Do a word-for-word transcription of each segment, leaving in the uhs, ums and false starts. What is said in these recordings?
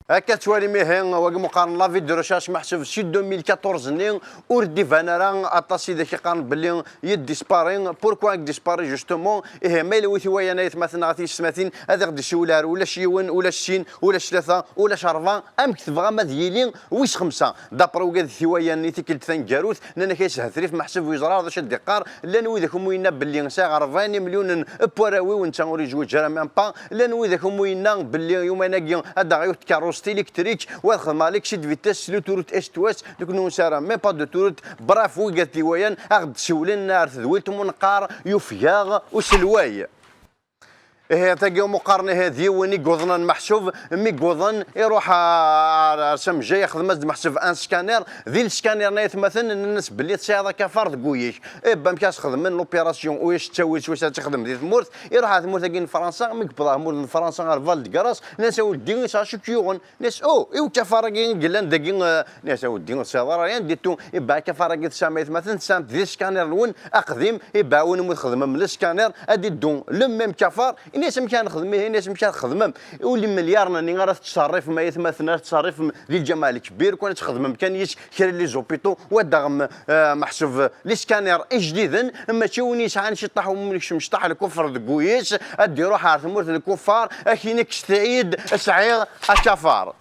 Akka tettwalim ihi, wagi meqqaren l'avis de recherche, meḥsub si deux mille quatorze-nni ur d-iban ara aṭas i d ak-iqqaren belli yeddispari. Pourquoi i yeddispari justement? Ihi ma yella wi t-iwalan ay atmaten neɣ a tiyessetmatin, ad aɣ-d-isiwel ar ulac yiwen, ulac sin, ulac tlata, ulac rebɛa, amek tebɣam ad yili wis xemsa? D'après wigad t-iwalan i tikkelt taneggarut, nnan-ak ay shetrif, meḥsub ur yeẓra ara d acu ad d-iqqar. Llan widak umi yenna belli sɛiɣ rebɛin imelyunen n warraw-iw, netta ur yezwiǧ ara même pas. Llan widak umi yenna belli yuman-agi ad aɣ-yawi tkerrust électrique, wa ad xedmeɣ l'excès de vitesse s l'autoroute est-ouest, nekkni ur nesɛi ara même pas d'autoroute. Bref, wigad t-iwalan a ɣ-d-siwlen ar tedwilt umi neqqar yufeg-aɣ uselway. Ihi tagi umi qqaren ihi d yiwen i yuḍnen meḥsub, mi yuḍen iruḥ ar, ar s amejjay, ixdem-as-d meḥsub un scanner. Di le scanner-nni ay atmaten nnan-as belli tesɛiḍ akafar deg wul-ik. Ebba amek ara s-xedmen l'opération, ulac ttawil s wacu ara tt-ixdem di tmurt. Iruḥ ar tmurt-agi n Fransa, mi yewweḍ ar tmurt n Fransa, ar Val de Grâce, nnan-as a weddi, yesɛa acu k-yuɣen. Nnan-as, oh, i ukafar-agi i yellan dagi, eh, nnan-as a weddi, ur tesɛiḍ ara rien du tout. Ebba akafar-agi tesɛam ay atmaten, tesɛam-t di scanner-nwen aqdim. Ebba win umi txedmem le scanner ad iddu le même kafar. Nnan-as amek ara nexdem ihi, nnan-as amek ara txedmem. Ur d imelyaren-nni ara tettṣerrifem ay atmaten, ara tettṣerrifem di lǧameɛ lekbir, kan ad txedmem kan yis kra n les hôpitaux, wa d-aɣem, eh, meḥsub les scanners ijdiden, mačči win yesɛan ciṭṭaḥ, win yekcem ciṭṭaḥ lkufr deg wul-is, ad d-iruḥ ar tmurt n lkufar, ad k-yini kkset-iyi-d, sɛiɣ akafar.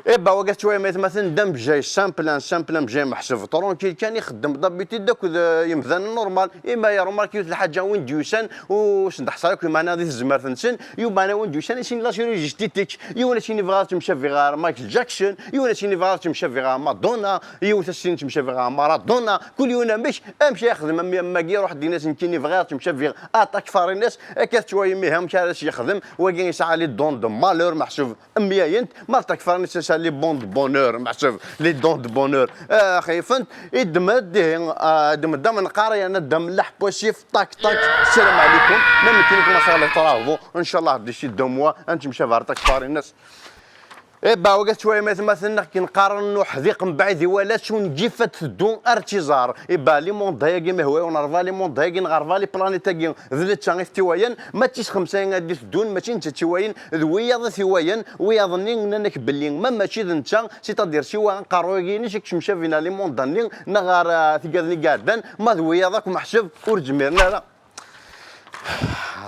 Ebba wagi tettwalim ay atmaten d amejjay simple, un simple amejjay meḥsub tranquille kan, ixeddem d'habitude akked, eh, yemdanen normal. Ima yeṛumark yiwet lḥaǧa, win d-yusan ur sen-d-ḥṣa akk, meɛna di tezmert-nsen, yumeɛna win d-yusan ad s-yini la chirurgie esthétique, yiwen ad s-yini bɣiɣ ad ttemcabiɣ ɣer Michael Jackson, yiwen ad s-yini bɣiɣ ad ttemcabiɣ ɣer Madonna, yiwet ad s-tini ttemcabiɣ ɣer Maradona, kul yiwen amek, amek ara yexdem am, am wagi, iruḥ d-ini-as nekkini bɣiɣ ad ttemcabiɣ aṭakfar-ines, akka tettwalim ihi amek ara s-yexdem, wagi yesɛa les dons de malheur meḥsub myayent, ma d takfar-ines yesɛa les bons de bonheur, meḥsub les dons de bonheur, ah, xeyyfen-t, iddem-d ihi, ah, iddem-d amenqar, yerna-d amelleḥ positif, tak, tak, sslam ɛlikum, ma nekkini commencer les travaux, inchallah d'ici deux mois, ad nettemcabi ɣer takfar-ines. Ebba wagi tettwalim ay atmaten, akken qqaren, uḥdiq mebɛid iwala-tt, ungif ad teddu ar tt-iẓer. Ebba limonda-agi, ma ihwa-yawen rebɛa limonda-agi neɣ rebɛa les planètes-agi, d netta i t-iwalan, ma d tis xemsa ad d-iteddun, mačči netta i tt-iwalan, d wiyaḍ i t-iwalan, wiyaḍ-nni nnan-ak belli ma mačči d netta, c'est-à-dire siwa aqerruy-agi-ines i yettemcabin ar limonda-nni, neɣ ɣer, ah, tigad-nni iɛeddan, ma d wiyaḍ akk meḥsub ur zmiren ara.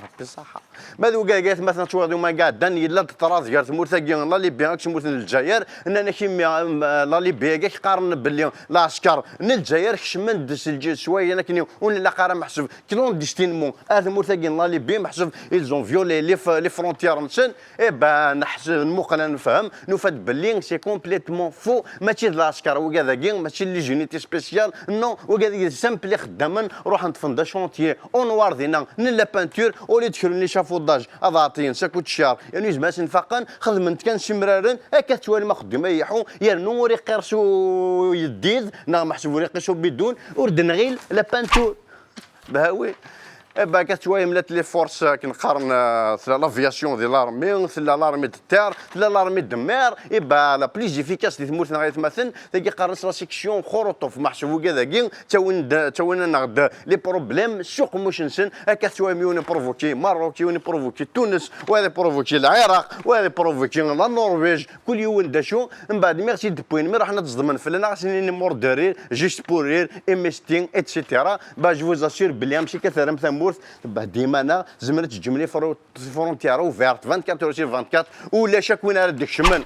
Rebbi ṣaḥa. Ma d wigad ay atmaten ad twaliḍ uma iɛeddan, yella-d ṭṭrad gar tmurt-agi n la Libye akked tmurt n Lezzayer, nnan-ak imi, em, la Libye-agi ak-qqaren belli lɛesker n Lezzayer kecmen-d s lǧ-, s wayen akken ur nlaq ara meḥsub clandestinement ar tmurt-agi n la Libye, meḥsub ils ont violé les f-, les frontières-nsen. Eh ben, neḥseb, nmuqel, ad nefhem, nufa-d belli c'est complètement faux. Mačči d lɛesker wigad-agi, mačči d les unités spéciales, non, wigad-agi d simple ixeddamen, ruḥen ṭṭfen-d achantier au noir dinna, n la peinture, au lieu d-krun l'échafaudage, ad ɛeṭṭyen s akk d ccar, yernu yezmer ad sen-faqen, xedmen-t kan s imraren, akka tettwalim axeddim ay iḥu, yernu ur iqqir s uyeddid, neɣ meḥsub ur iqqis ubidun, ur d-nɣil la peinture. Bah oui. Eh ben, akka tettwalim les forces, akken qqaren, euh, tella l'aviation di l'armée, tella l'armée de terre, tella l'armée de mer. Eh ben, la plus efficace di tmurt-nneɣ ay atmaten, tagi qqaren-as la section Xurutuf, meḥsub wigad-agi ttawin-d, ttawin-aneɣ-d les problèmes s uqemmuc-nsen. Akka tettwalim yiwen iprovoki Maroc, yiwen iprovoki Tunes, wa ad iprovoki Lɛiraq, wa ad iprovoki la Norvège, kul yiwen d acu. Mbeɛd mi ɣ-tt-id-wwin, mi ruḥen ad ẓedmen fell-aneɣ, ad sen-nini mort de rire, juste pour rire, M S T, et cetera. Bah, je vous assure belli amsik ad terrem tamurt, tebbehdem-aneɣ, tzemrem ad teǧǧem les fro-, frontières ouvertes vingt-quatre heures sur vingt-quatre, ulac akk win ara d-ikecmen.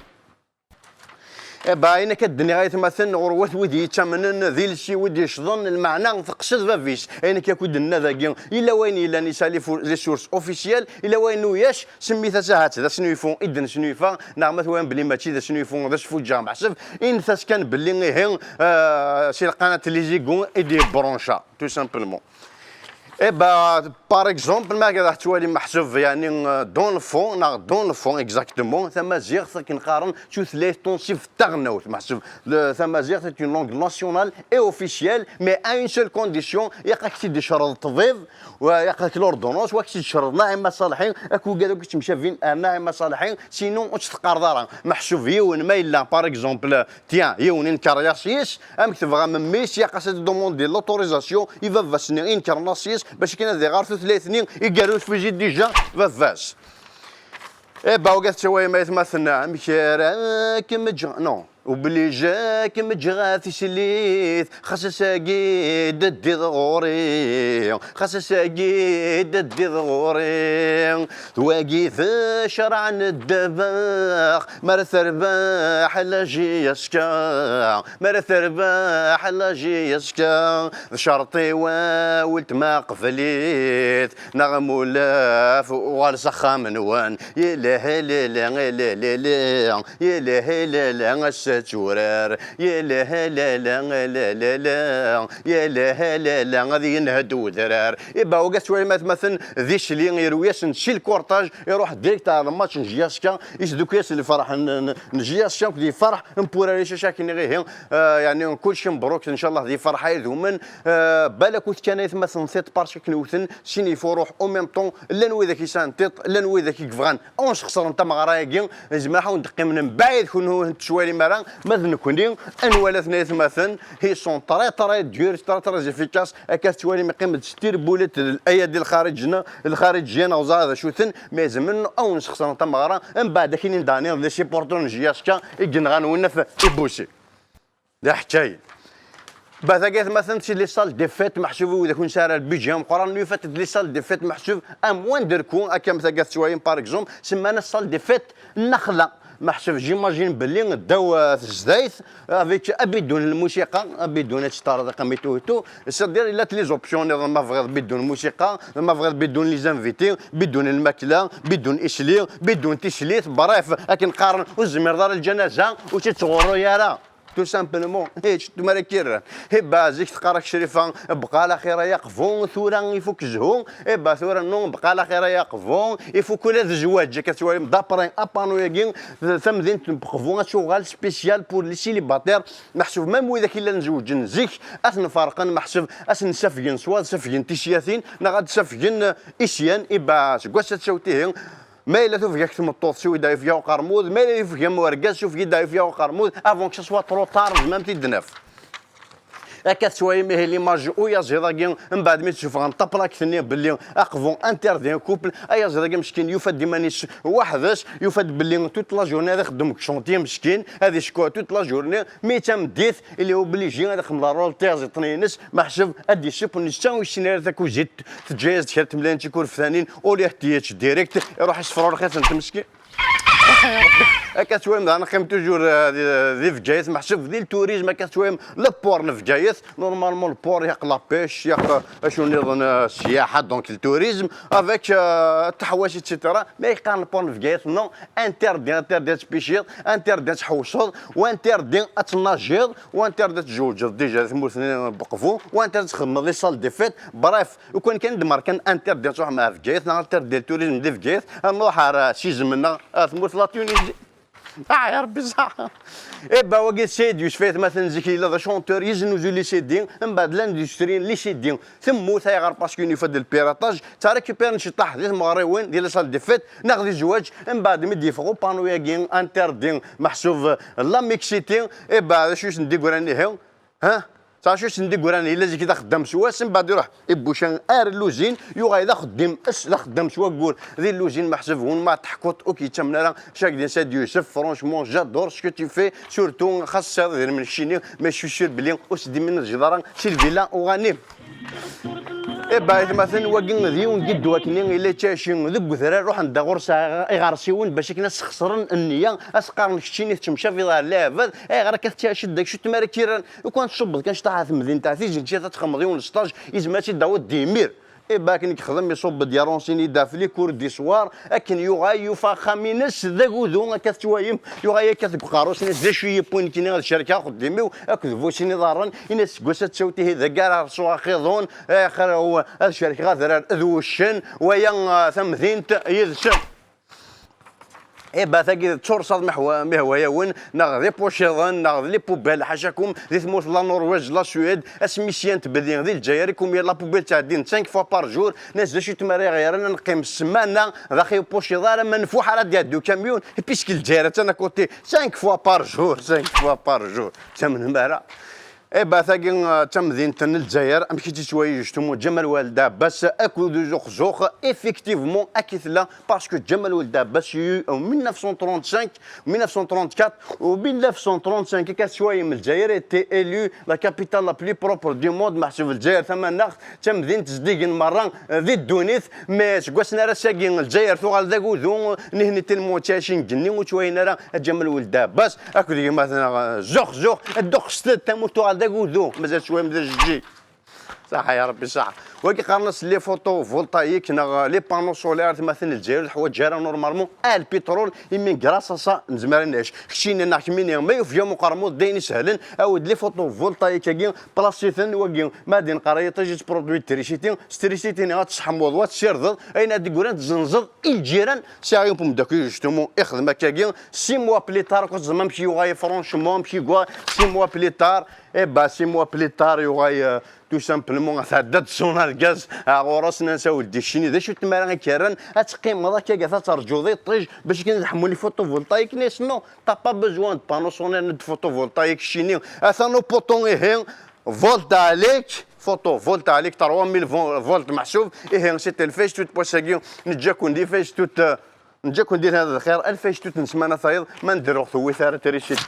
Eh bah, ayen akka d-nniɣ ay atmaten, ɣur-wat wid yettamnen, d iles-iw i d-yecḍen, lmeɛna teqsed bab-is. Ayen akka akk i d-nenna dagi, yella wayen yellan yesɛa les fo-, les sources officielles, yella wayen uyac, semmit-as ahat d asnuyfu i d-nesnuyfa, neɣ ma twam belli mačči d asnuyfu, d asfuǧǧeɣ meḥsub, init-as kan belli ihi, euh, si lqanat Les Égouts i d-yebronca, tout simplement. Eh ben, par exemple, ma ad tettwalim meḥsub, yani, euh, dans le fond, neɣ dans le fond, exactement, tamaziɣt, akken qqaren, d tutlayt tunṣibt taɣelnawt, meḥsub, le, tamaziɣt est une langue nationale et officielle, mais à une seule condition, ilaq ad k-tt-id-icreḍ ṭṭbib, wa ilaq ad k-, l'ordonnance, wa k-tt-id-icreḍ Naɛima Ṣaleḥi, akk wigad akk yettemcabin ar Naɛima Ṣaleḥi, sinon ur tt-teqqareḍ ara. Meḥsub yiwen ma yella, par exemple, tiens, yiwen inker yas yis, amek tebɣa memmi-s, ilaq-as ad d-demande l'autorisation i baba-s-nni inker yas yis, bac akken ad iɣer tutlayt-nni, iger ur tfuji déjà baba-s. Eh ben, wagi tettwayem aytmaten, amek ara kem-ǧǧeɣ, non, obligé kem-ǧǧeɣ a tislit, xas ass-agi d-teddiḍ ɣur-i, xas ass-agi d-teddiḍ ɣur-i. D wagi d ccreɛ n ddabex, mi ara terbeḥ la J S K, mi ara terbeḥ la J S K. D ccerṭ-iw a weltma, qbel-it, neɣ amulaf, uɣal s axxam-nwen. Yelha lala, lala, lala, yelha lala, ass-a d turar. Yelha lala, lala, lala, yelha lala, ad yenhedd wedrar. Iba, wagi tettwalim atmaten d isli, yerwi-yasen si lkurṭaj, iruḥ direct ar lmatch n J S K, isdukk-yasen lferḥ n, n, n J S K akked yefreḥ n Purari, cac akken ihi, eh, yeɛni kulci mebruk, ncallah d iferḥ ay dumen. Eh, balak ur tekkan aytmaten tiṭ parce que akken wten, sin ifuruḥ au même temps, llan widak yesɛan tiṭ, llan widak i yebɣan ad wen-sxeṣren tameɣra-agi, zemreɣ ad wen-d-qqimen mbaɛid, kunwi ur ten-tettwalim ara, ma d nekni, ad nwali atmaten, ils sont très, très durs, très, très efficaces, akka tettwalim, yeqqim-d s tirbulit, ayadi lxariǧ-nneɣ, lxariǧ-ya neɣ ẓer d acu-ten, mais zemren ad wen-sxeṣren tameɣra, mbeɛd akin i d-ɛniɣ d les supporters n J S K i yenɣan winna f-, ibusi. D aḥekkay. Ba tagi atmaten, c'est les salles des fêtes, meḥsub i widak ur nesɛi ara lbidji ameqqran, lui fait les salles des fêtes, meḥsub à moindre coût, akka am tagi tettwalim, par exemple, semman-as salle des fêtes Nexla. Meḥsub, j'imagine belli ddaw, euh, tezdayt, avec abidun n lmusiqa, abidun ad teṭṭarḍiq am itutu, c'est-à-dire, il a les options nniḍen, ma tebɣiḍ bidun n lmusiqa, ma tebɣiḍ bidun n les invités, bidun n lmakla, bidun isli, bidun n tislit, bref, akken qqaren, ur tezmireḍ ara lǧanaza, ur tt-id-tɣurru ara. Tout simplement. Hicc, tumara kirran. Hibba, zik teqqar-ak Crifa, bqa laxira ya qbu, tura ifuk zzhu. Hibba, tura non, bqa laxira ya qbu, ifuk ula d zzwaǧ, akka tettwalim. D'après apanu-agi, tamdint n Qbu ad tuɣal spécial pour les célibataires. Meḥsub, même widak i llan zewǧen zik, ad ten-ferqen, meḥsub, ad sen-safgen s wa, ad safgen tisyatin, neɣ ad safgen, eh, isyan. Hibba, seg wass-a tsawt ihi, ma yella tufeg-ak tmeṭṭut, siwi-d ad yufeg-ak uqermud. Ma yella yufeg-am urgaz, siwi-d ad yufeg-ak uqermud. Avant que ce soit trop tard, tzemrem ad t-id-naf. Akka tettwalim ihi l'image uyaziḍ-agi, mbeɛd mi d-sufɣen taplakt-nni belli aqbu interdit couple, ayaziḍ-agi meskin yufa-d iman-is weḥd-s, yufa-d belli toute la journée ad ixeddem deg chantier meskin, ad icekkeɛ toute la journée, mi d tameddit, il est obligé ad ixemmel rôle tiyaziḍt-nni-ines, meḥsub ad d-isup netta ur yessin ara takuzit, teǧǧa-yas-d kra n temlal n tikurftanin, au lieu ad t-yečč direct, iruḥ isefrurux-itent meskin. Akka ttwalim daɣen neqqim toujours, euh, di, di Bgayet, meḥsub di le tourisme, akka ttwalim le port n Bgayet, normalement le port yaq la pêche, yaq, euh, acu nniḍen, euh, ssiyaḥa, donc le tourisme, avec, euh, taḥwaci, et cetera. Mais yeqqaren le port n Bgayet, non, interdit, interdit ad tpiciḍ, interdit ad tḥewṣeḍ, u interdit ad tnajiḍ, u interdit ad tjewǧeḍ déjà di tmurt n Beqbu, u interdit ad txedmeḍ les salles des fêtes, bref. Lukan kan d-merkan interdit ad truḥem ar Bgayet, neɣ interdit le tourisme di Bgayet, ad nruḥ ar, uh, s izem-nneɣ, ar tmurt la Tunisie. Ah, ya Rebbi, ṣaḥ. Eh ben, wagi Sidi Yusef, atmaten, zik yella d achanteur, yeznuzu les C D, mbeɛd l'industrie n les C D temmut. Ayɣer? Parce que yufa-d le piratage, ttarécupéren ciṭṭaḥ di tmeɣriwin, di les salles des fêtes, neɣ di zzwaǧ, mbeɛd mi d-yeffeɣ upanu-agi interdit, meḥsub la mixité, eh ben, d acu i sen-d-yeggran ihi? Ha? Tacu i sen-d-yeggran, yella zik d axeddam s wass, mbeɛd iruḥ ibuca ar l'usine, yuɣal d axeddim s, d axeddam s waggur di l'usine, meḥsub win ma teḥkuḍ ur k-yettamen ara. Chaque din Sidi Yusef, franchement, j'adore ce que tu fais, surtout xas tesɛiḍ idrimen keččini, mais je suis sûr belli ur s-d-imin ad tejjeḍ ara si lvilla uɣanim. Eh ben, atmaten, wagi d yiwen n yiddu akkenni yella yettɛici deg udrar, ruḥen-d ɣur-s iɣersiwen bac akken ad sxeṣren nniya, ad s-qqaren keččini tettemcabiḍ ar leɛbad, ayɣer akka tettɛiciḍ deg cutmara kiran? Lukan tṣubbeḍ kan cṭaḥ ar temdint, ar Tizi n Tcirṭ, ad txedmeḍ yiwen n sṭaj, yezmer ad tt-id-tawiḍ d imir. Eh ben, akken i yexdem, iṣubb-d, yarunsini-d ɣef les cours du soir, akken yuɣal yufa axxam-ines d agudu, akka tettwalim, yuɣal akka deg uqerru-s-nni, d acu i yi-yewwin nekkini ad cerkeɣ axeddim-iw akked bu sin iḍarren, ini-as seg wass-a d tawt ihi d aggar ar ṣṣuɣ axiḍun, axir ad cerkeɣ adrar d wuccen, waya, ah, tamdint yid-sen. Eh ben, tagi d turṣaḍ mihwa-, mihwayawen, neɣ d ipuciḍen, neɣ d les poubelles, ḥacakum, di tmurt n la Norvège, la Suède, asmi syan tbedi di Lezzayer, i kum yal la poubelle ttɛeddin cinq fois par jour, nas d acu tmara iɣyaren, ad neqqim ssmana, d axi ur puciḍ ara, ma nfuḥ ara d-iɛeddi ukamyun, et puisque Lezzayer attan à côté, cinq fois par jour, cinq fois par jour, tamnem ara. Eh ben, tagi, euh, d tamdint n Lezzayer, amek i tt-yettwayi justement Ǧamal Weled Ɛebbas akked uzuxxzux, effectivement, akka i tella, parce que Ǧamal Weled Ɛebbas, en mille neuf cent trente-cinq, mille neuf cent trente-quatre ou mille neuf cent trente-cinq, akka tettwayi Lezzayer, était élue la capitale la plus propre du monde, meḥsub Lezzayer tamaneɣt d tamdint zeddigen merra, euh, di ddunit, mais seg wass-nni ar ass-agi, Lezzayer tuɣal d agudu, nihni tellement ttɛicin deg igenni, ur ttwayin ara Ǧamal Weled Ɛebbas akked gma-tneɣ, euh, Zuxxzux, dduqset-d, tamurt tuɣal d agudu, mazal ttwayem d ajeǧǧig. Saḥa ya Rebbi, saḥa. Wagi qqaren-as les photovoltaïques neɣ les panneaux solaires, atmaten n Lezzayer ur teḥwaǧ ara normalement ar lpitrul, imi grâce à ça nezmer ad nɛic. Keččini neɣ kemmini, ma yufeg-am uqermud, d ayen isehlen, awi-d les photovoltaïques-agi, place-iten, wagi ma ad ineqqer yiṭij yettproduit trisiti, s trisiti-nni ad tesseḥmuḍ, ad tessirdeḍ, ayen ad d-yeggran tzenzeḍ i lǧiran. Sɛiɣ yiwen umeddakel justement ixdem akkagi, six mois plus tard, amek yuɣal, franchement, amek yuɣal, six mois plus tard, eh ben, six mois plus tard, yuɣal, euh, tout simplement, tɛedda-d ṣṣuna n lgaz, ah, ɣur-s, nnan-as a weldi, keččini, d acu n tmara i k-yerran ad teqqimeḍ akka, ad terǧuḍ iṭij bac akken ad ḥmun les photovoltaïques? Nnan-as non, t'as pas besoin de panneau solaire ni de photovoltaïque, keččini, atan upuṭu, ihi, voltaïque, photovoltaïque, trois mille volts meḥsub, ihi, c'était le festus n wass-agi, neǧǧa-ken di festus, euh, neǧǧa-ken di lehna d lxir, lfactut n ssmana tayeḍ, ma nedder ur tewwit ara trisiti.